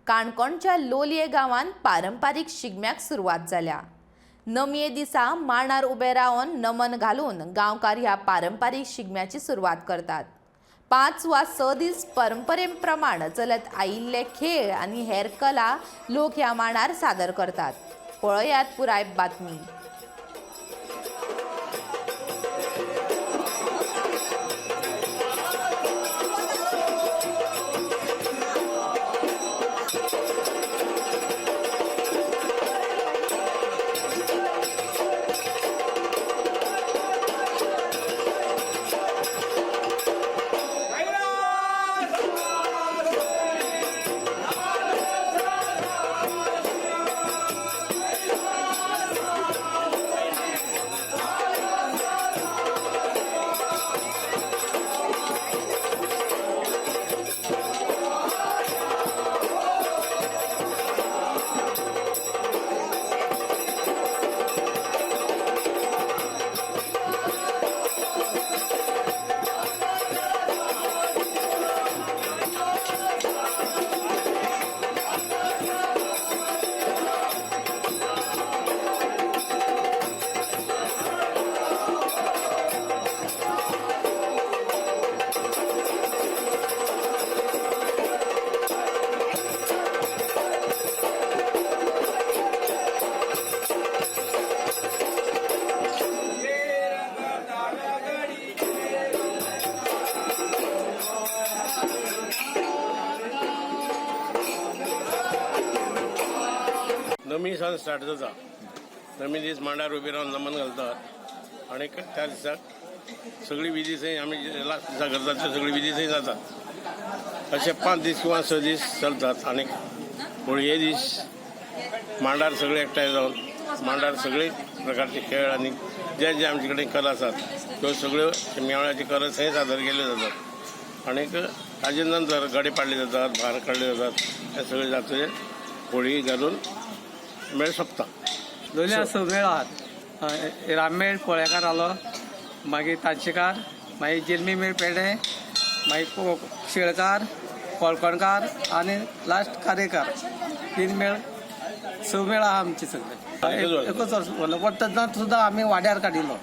काणकोणच्या लोलये गांवांत पारंपारीक शिगम्याक सुरवात जाल्या. नमये दिसा मांडार उबे रावन नमन घालून गांवकार ह्या पारंपारीक शिगम्याची सुरवात करतात. 5 वा 6 दीस परंपरे प्रमाण चलत आयिल्ले खेळ आनी हेर कला लोक ह्या मांडार सादर करतात. पळयात पुराय बातमी. नमी सावन स्टार्ट जाता. नमी दीस मांडार उबी रावन नमन घालतात आनी त्या दिसाक सगळी विधी थंय आमी लास्ट दिसा करतात त्यो सगळी विधी थंय जातात. अशे 5 दीस किंवा 6 दीस चलतात आनी होळये दीस मांडार सगळे एकठांय जावन मांडार सगळे प्रकारचे खेळ आनी जे जे आमचे कडेन कला आसात त्यो सगळ्यो मेळाची कला थंय सादर केल्यो जातात आनीक ताजे नंतर गडे पाडले जातात, भार काडले जातात. हे सगळे जातकीर होळी घालून मेळ सोंपता. लोलया स मेळ आहात. राममेळ पोळेकार आलो, मागीर तानशेकार, मागीर जिलमी मेळ पेडे, मागीर शेळकार, कोळकणकार आनी लास्ट कारेकार. 3 मेळ 6 मेळ आहा आमचे सगळे. एकच वर्स उरलो, पण तेन्ना सुद्दां आमी वाड्यार काडिल्लो.